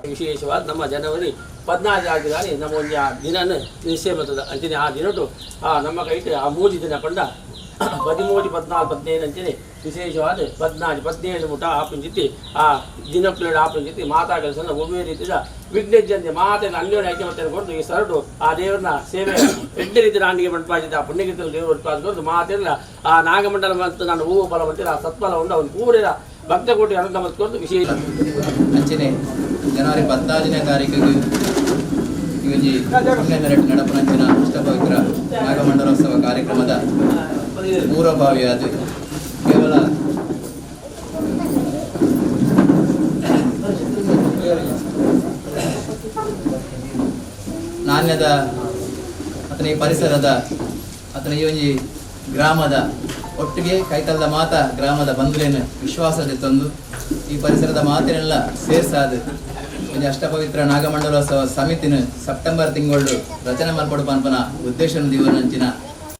ವಿಶೇಷವಾದ ನಮ್ಮ ಜನವರಿ 14 ಆಗಿದ್ದಾನೆ ನಮ್ಮ ಒಂದು ಆ ದಿನನ ನಿಶ್ಚಯ ಬರ್ತದೆ ಅಂಚನೆ. ಆ ದಿನಟು ಆ ನಮ್ಮ ಕೈಟ್ ಆ ಮೂಜಿ ದಿನ ಪಂಡ 13, 14, 15 ಅಂಚನೆ ವಿಶೇಷವಾದ 14, 17 ಮುಟ ಆಪುಂಜಿತಿ ಆ ದಿನಕ್ಕುಲೆಡ್ ಆಪುಂಜಿತಿ ಮಾತಾ ಕೆಲಸ ಒವ್ವೇ ರೀತಿಯ ವಿಘ್ನೇಜಂತೆ ಮಾತೆನ ಅನ್ಯೋನ್ಯ ಐಕ್ಯಮತ್ಯನ ಕೊಟ್ಟು ಈ ಸರಟು ಆ ದೇವರನ್ನ ಸೇವೆ ಎಡ್ಡೆ ರೀತಿ ರಾಣಿಗೆ ಮಂಟಪಾಜಿತ ಆ ಪುಣ್ಯಕೀರ್ತನ ದೇವರು ಉತ್ಪಾದಿಸಿಕೊಂಡು ಮಾತೆಲ್ಲ ಆ ನಾಗಮಂಡಲ ಮತ್ತು ನಾನು ಹೂವು ಫಲ ಮಂತಿರ ಆ ಸತ್ಫಲ ಉಂಡು ಅವನು ಪೂರಿನ ಭಕ್ತಕೋಟಿ ಅನುಗ್ರಹ ಮಾಡಿಕೊಂಡು ವಿಶೇಷ. ಅಂಚನೆ ಜನವರಿ 14ನೇ ತಾರೀಕಿಗೆ ಈ ಒಂಜಿ ಪುಣ್ಯನರೆಟ್ ನಡಪುನಂಚಿನ ಅಷ್ಟಪವಿತ್ರ ನಾಗಮಂಡಲೋತ್ಸವ ಕಾರ್ಯಕ್ರಮದ ಪೂರ್ವಭಾವಿಯಾದ ಕೇವಲ ನಾಣ್ಯದ ಅತನ ಈ ಪರಿಸರದ ಅತನ ಈ ಒಂಜಿ ಗ್ರಾಮದ ಒಟ್ಟಿಗೆ ಕೈತಲ್ದ ಮಾತ ಗ್ರಾಮದ ಬಂಧುಲೇನು ವಿಶ್ವಾಸದ ತಂದು ಈ ಪರಿಸರದ ಮಾತಿನೆಲ್ಲ ಸೇರ್ಸಾದು ಒಂಜಿ ಅಷ್ಟಪವಿತ್ರ ನಾಗಮಂಡಲೋತ್ಸವ ಸಮಿತಿನ ಸೆಪ್ಟೆಂಬರ್ ತಿಂಗಳು ರಚನೆ ಮಲ್ಪಡು ಪನ್ಪನ ಉದ್ದೇಶ ದಿವನಂಚಿನ.